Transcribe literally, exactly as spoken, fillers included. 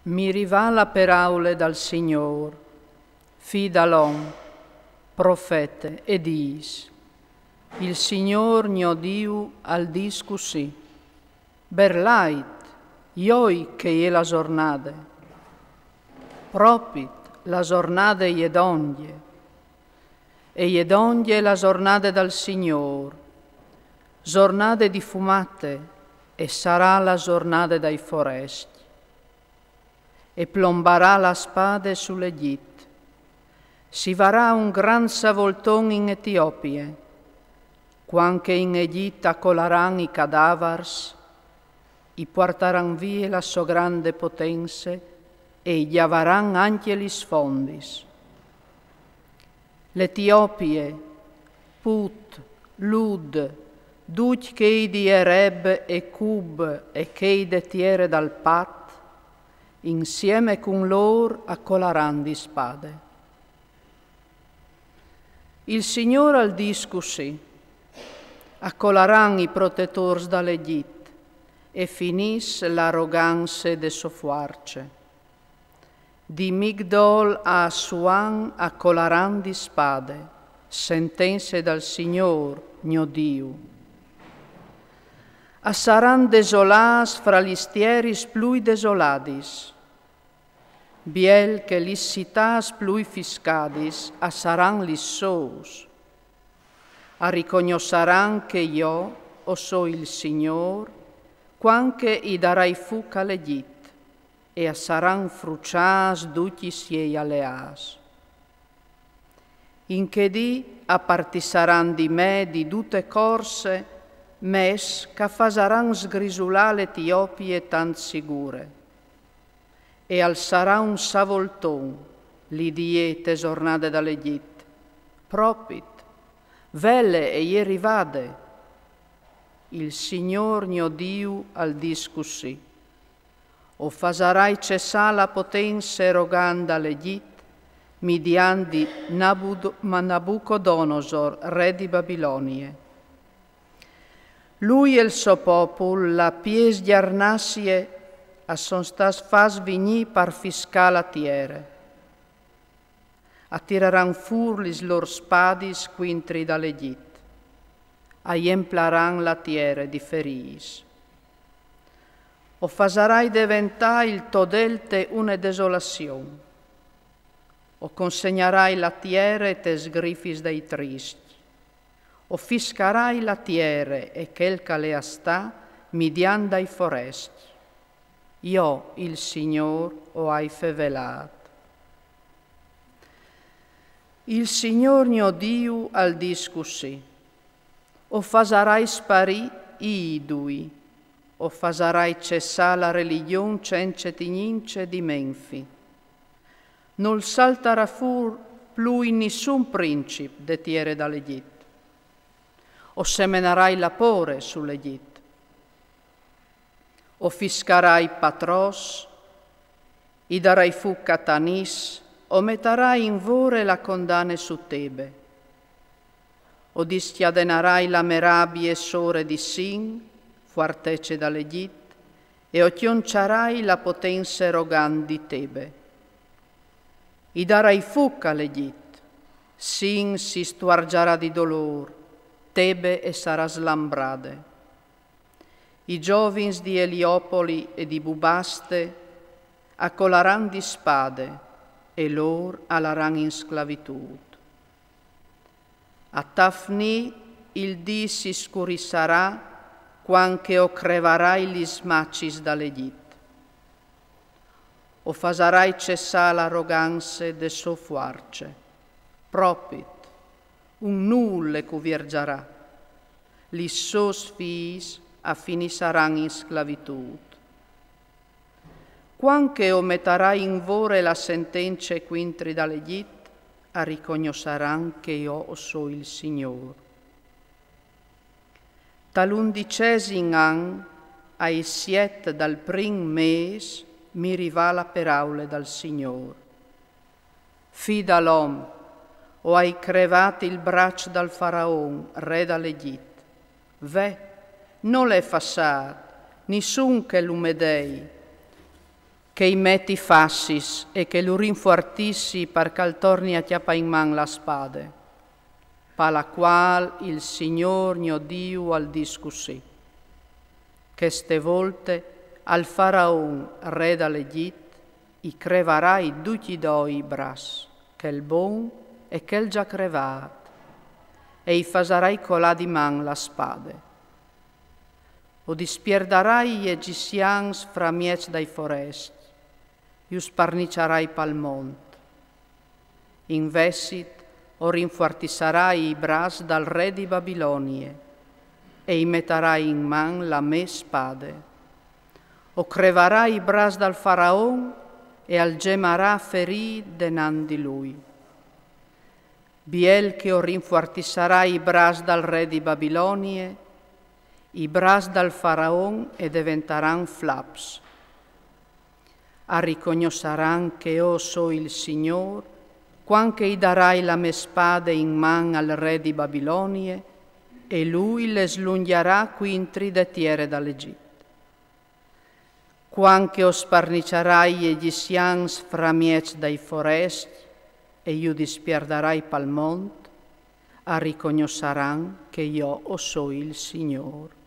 Mi rivà la peraule dal Signôr, fi dal om, profete, e dîs: Il Signôr gno Diu al dîs cussì: Berlait, joi che e je la zornade. Propit la zornade e je dongje. E je dongje la zornade dal Signôr, zornade di fumate, e sarà la zornade dai forescj. E plombarà la spade sul Egjit. Si varà un grant savolton in Etiopie. Cuant che in Egjit a colaran i cadavars, i puartaran vie la sô grande potence e i gjavaran ancje lis fondis. L'Etiopie, Put, Lud, ducj chei di Ereb e Cub e chei de tiere dal Pat, insieme cun lôr a colaran di spade. Il Signôr al dîs cussì: a colaran i protetôrs dal Egjit e finìs la rogance de sô fuarce. Di Migdol a Assuan a colaran di spade, sentence dal Signôr, gno Diu. A saran desolâts fra lis tieris plui desoladis, biel che lis citâts plui fiscadis a saran lis sôs. A ricognossaran che jo o soi il Signôr, cuant che i darai fûc al Egjit, e a saran fruçâts ducj i siei aleâts. In chê dì a partissaran di me di dute corse mès ch'a fasaran sgrisulâ l'Etiopie tant sigure. E al sarà un savolton, li diè te zornade dal Egjit. Propit, vele e je rivade. Il Signôr gno Diu al dîs cussì: O fasarai cessâ la potence rogant dal Egjit, midiant di Nabud-, Nabucodonosor, re di Babilonie. Lui e il so popul, la piês gjarnassie, a son stâts fats vignî par fiscâ la tiere. A tiraran fûr lis lôr spadis cuintri dal Egjit. A jemplaran la tiere di ferîts. O fasarai deventâ il to delte une desolazion. O consegnarai la tiere tes sgrifis dai triscj. O fiscarai la tiere e chel ch'al è a stâ midiant dai forescj. Jo, il Signôr, o ai fevelât. Il Signôr gno Diu al dîs cussì: O fasarai sparî i idui, o fasarai cessâ la religjon cence tignince di Menfi. Nol saltarà fûr plui nissun princip de tiere dal Egjit. O semenarai la pôre sul Egjit. O fiscarai Patròs, i darai fûc a Tanîs, o metarai in vore la condane su Tebe. O discjadenarai la me rabie sore di Sin, fuartece dal Egjit, e o cjonciarai la potence rogant di Tebe. I darai fûc al Egjit, Sin si stuargiarà di dolôr, Tebe e sarà slambrade. I zovins di Eliopoli e di Bubaste a colaran di spade e lôr a laran in sclavitût. A Tafni il dì si scurissarà cuant che o crevarai lis macis dal Egjit. O fasarai cessâ la rogance de sô fuarce. Propit, un nûl le cuviergiarà. Lis sôs fiis a finissaran in sclavitût. Cuant che o metarai in vore la sentence cuintri dal Egjit, a ricognossaran che jo o soi il Signôr. Tal undicesim an, ai siet dal prin mês, mi rivà la peraule dal Signôr. Fi dal om, o ai crevât il braç dal faraon, re dal Egjit. Ve, nol è fassât, nissun che lu medei, Che i meti fassis e che lu rinfuartissi par ch'al torni a cjapâ in man la spade, pa la cuâl il Signôr gno Diu al dîs cussì: Cheste volte al faraon, re dal Egjit, i crevarai ducj i doi i braçs, chel bon e chel za crevât, e i fasarai colâ di man la spade. O dispierdarai i egjiscjans framieç dai forescj, ju sparniçarai pal mont. Invezit o rinfuartissarai i braçs dal re di Babilonie e i metarai in man la mê spade. O crevarai i braçs dal faraon e al gemarà ferît denant di lui. Biel che o rinfuartissarai i braçs dal re di Babilonie, i braçs dal faraon e deventaran flaps. A ricognossaran che jo o soi il Signôr, cuant che i darai la mê spade in man al re di Babilonie, e lui le slungjarà cuintri de tiere dal Egjit. Cuant che o sparniçarai i egjiscjans framieç dai forescj e ju dispierdarai pal mont, a ricognossaran che jo o soi il Signôr.